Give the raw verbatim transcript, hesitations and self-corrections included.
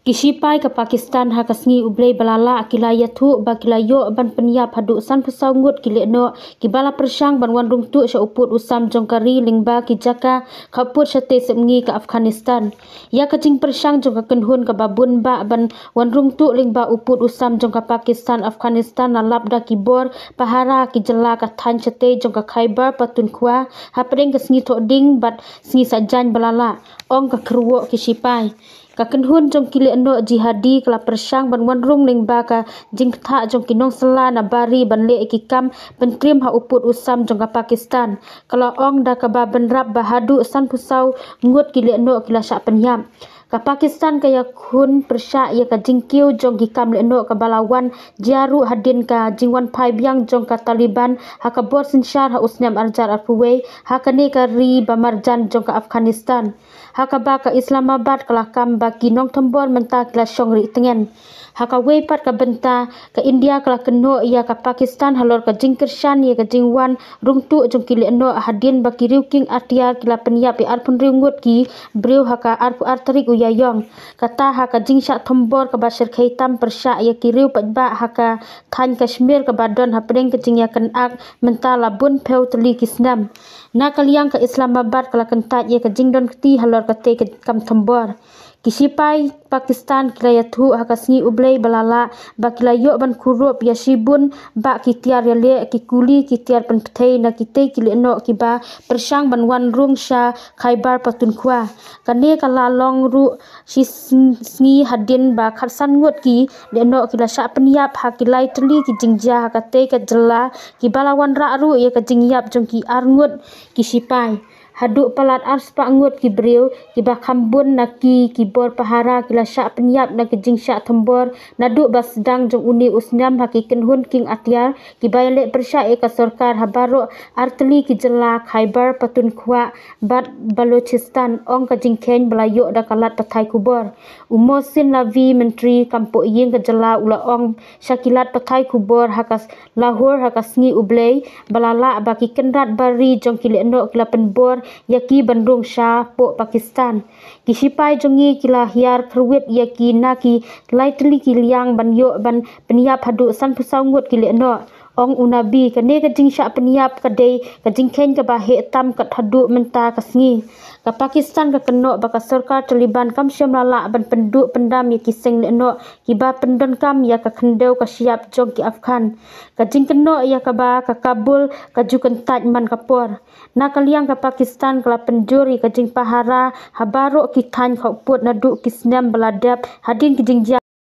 Ki shipai ka Pakistan ha ka sngi U Blei ba la lah ki la ïathuh ba ki la ïoh ban pynïap haduh sanphew saw ngut ki lehnoh kiba la pyrshang ban wan rung tuh sha u pud u sam jong ka ri lyngba ki jaka khappud shatei sepngi ka Afghanistan. Ïa ka jingpyrshang jong ka kynhun kaba bun bah ban wan rung tuh lyngba u pud u sam jong ka Pakistan Afghanistan la lap da ki bor pahara ki jylla ka thaiñ shatei jong ka Khyber Pakhtunkhwa hapdeng ka sngi Thohdieng bad sngi Saitjaiñ ba la lah, ong ka kyrwoh ki shipai. Ka kynhun jong ki lehnoh jihadi ka la pyrshang ban wan rung lyngba ka jingpynthah jong ki nongsylla na bari ban leh ïa ki kam pyntriem ha u pud u sam jong ka Pakistan, ka la ong da kaba bynrap ba haduh sanphew saw ngut ki lehnoh ki la shah pynïap. Ka Pakistan ka ïakhun pyrshah ïa ka jingkiew jong ki kam lehnoh kaba la wan jia ruh hadien ka jingwan phai biang jong ka Taliban ha ka bor synshar ha u snem ar hajar arphew wei ha kane ka ri ba marjan jong ka Afghanistan, ha kaba ka Islamabad ka la kam ba ki nongthombor mynta ki la shong rieh tngen. Ha kawei pat ka bynta, ka India ka la kynnoh ïa ka Pakistan halor ka jingkyrshan ïa ka jingwan rung tuh jong ki lehnoh hadien ba ki riew kieng atiar ki la pynïap ïa arphew hynriew ngut ki briew ha ka arphew ar tarik u Ïaïong. Kata ha ka jingshah thombor kaba shyrkhei tam pyrshah ïa ki riew paidbah ha ka thaiñ Kashmir kaba don hapdeng ka jingïakyndak mynta la bun phew tylli ki snem. Na ka liang ka Islamabad ka la kyntait ïa ka jingdon kti halor katei ka kam thombor. Ki shipai Pakistan ki la ïathuh ha ka sngi U Blei ba la lah ba ki la ïoh ban kurup ïa shibun bah ki tiar ïaleh, ki kuli, ki tiar pynpthei na kitei ki lehnoh kiba pyrshang ban wan rung sha Khyber Pakhtunkhwa. Kane ka la long ruh shi sng- sngi hadien ba khatsan ngut ki lehnoh ki la shah pynïap ha ki lai tylli ki jingjia ha katei ka jylla, kiba la wanrah ruh ïa ka jingïap jong ki ar ngut ki shipai. Haduh palat ar spah ngut ki briew kiba kham bun na ki ki bor pahara ki la shah pynïap na ki jingshah thombor naduh ba sdang jong une u snem ha ki kynhun kieng atiar kiba ïaleh pyrshah ïa ka sorkar ha baroh ar tylli ki jylla Khyber Pakhtunkhwa bad Balochistan, ong ka jingkheiñ ba la ïoh da ka lad pathai khubor. U Mohsin Naqvi, Myntri kam poh ïing ka jylla, u la ong sha ki lad pathai khubor ha ka Lahore ha ka sngi U Blei ba la lah ba ki kynrad bari jong ki lehnoh ki la pynbor ïa ki ban rung sha poh Pakistan. Ki shipai jong ngi ki la hiar kyrwit ïa ki na ki lai tylli ki liang ban ïoh ban pynïap haduh sanphew saw ngut ki lehnoh, ong u Naqvi. Kane ka jingshah pynïap ka dei ka jingkheiñ kaba heh tam kat haduh mynta ka sngi. Ka Pakistan ka kynnoh ba ka sorkar Taliban kam shym la lah ban pynduh pyndam ïa ki seng lehnoh kiba pyndonkam ïa ka khyndew ka shyiap jong ki Afghan. Ka jingkynnoh ïa kaba ka Kabul ka ju kyntait man ka por. Na ka liang ka Pakistan ka la pynjur ïa ka jingpahara ha baroh ki thaiñ khappud naduh ki snem ba la dep hadien ki jingjia